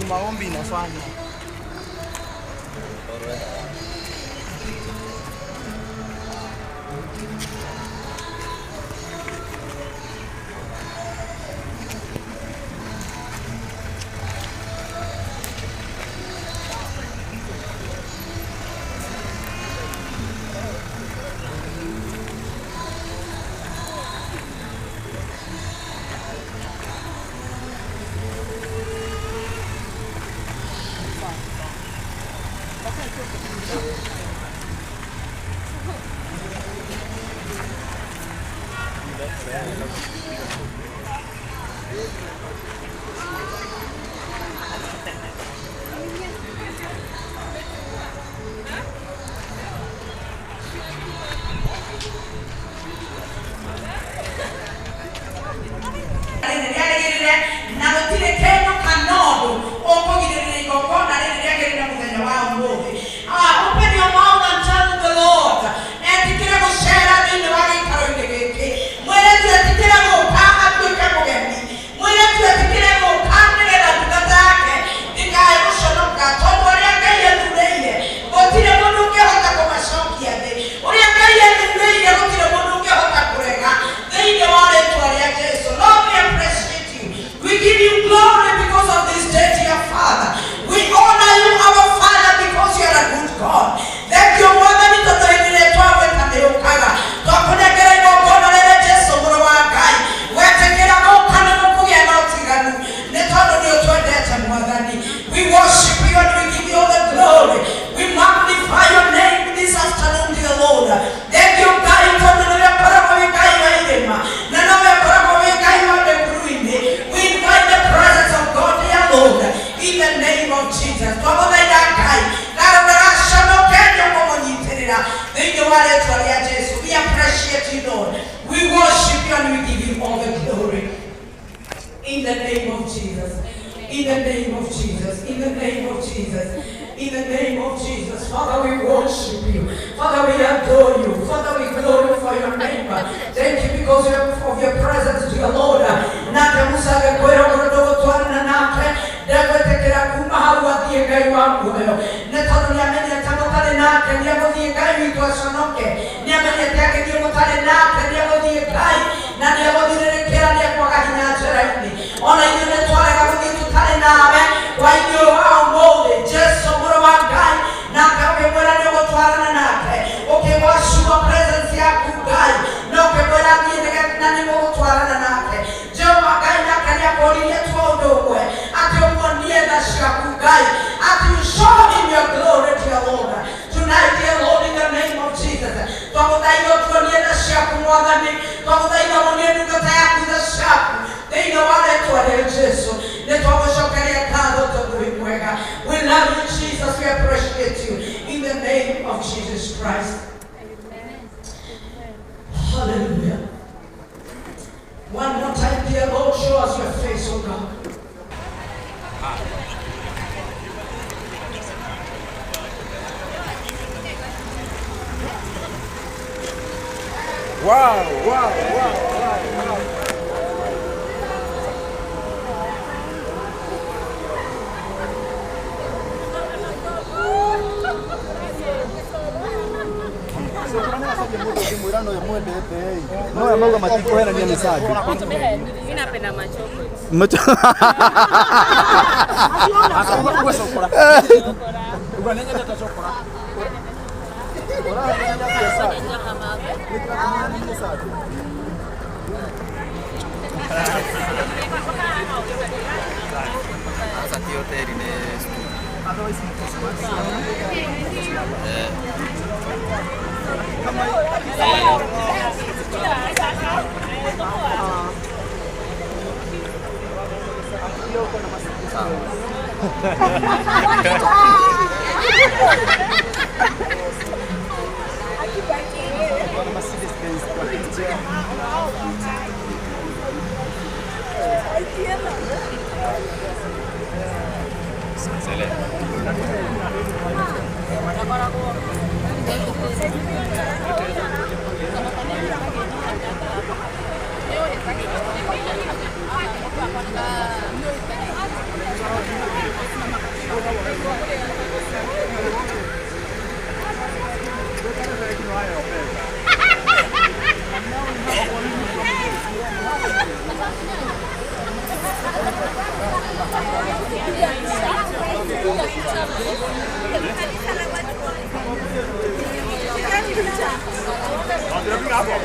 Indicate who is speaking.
Speaker 1: Maombi inafanya.
Speaker 2: Open your mouth and tell the Lord. In the name of Jesus. In the name of Jesus. In the name of Jesus. In the name of Jesus. Father, we worship you. Father, we adore you. Father, we glorify your name. Thank you because of your presence, dear Lord. Nake Musa agakwĩra ũguo ndũgũtwarana nake ndegwĩtĩkĩra kuma hau athiĩ Ngai wa muoyo nĩ tondũ nĩamenyete mũtarĩ nake nĩegũthiĩ Ngai witũ aconoke nĩamenyete agĩthiĩ mũtarĩ nake nĩegũthiĩ Ngai na nĩegũthirĩrĩkĩra nĩekwaga hinya njĩra-inĩ.
Speaker 1: Wow, wow, wow, wow.
Speaker 3: No, amauga matikuhenania nĩ cangi.
Speaker 4: Mimi napenda machoko.
Speaker 5: Sasa ti hoteli ni
Speaker 3: Hapo.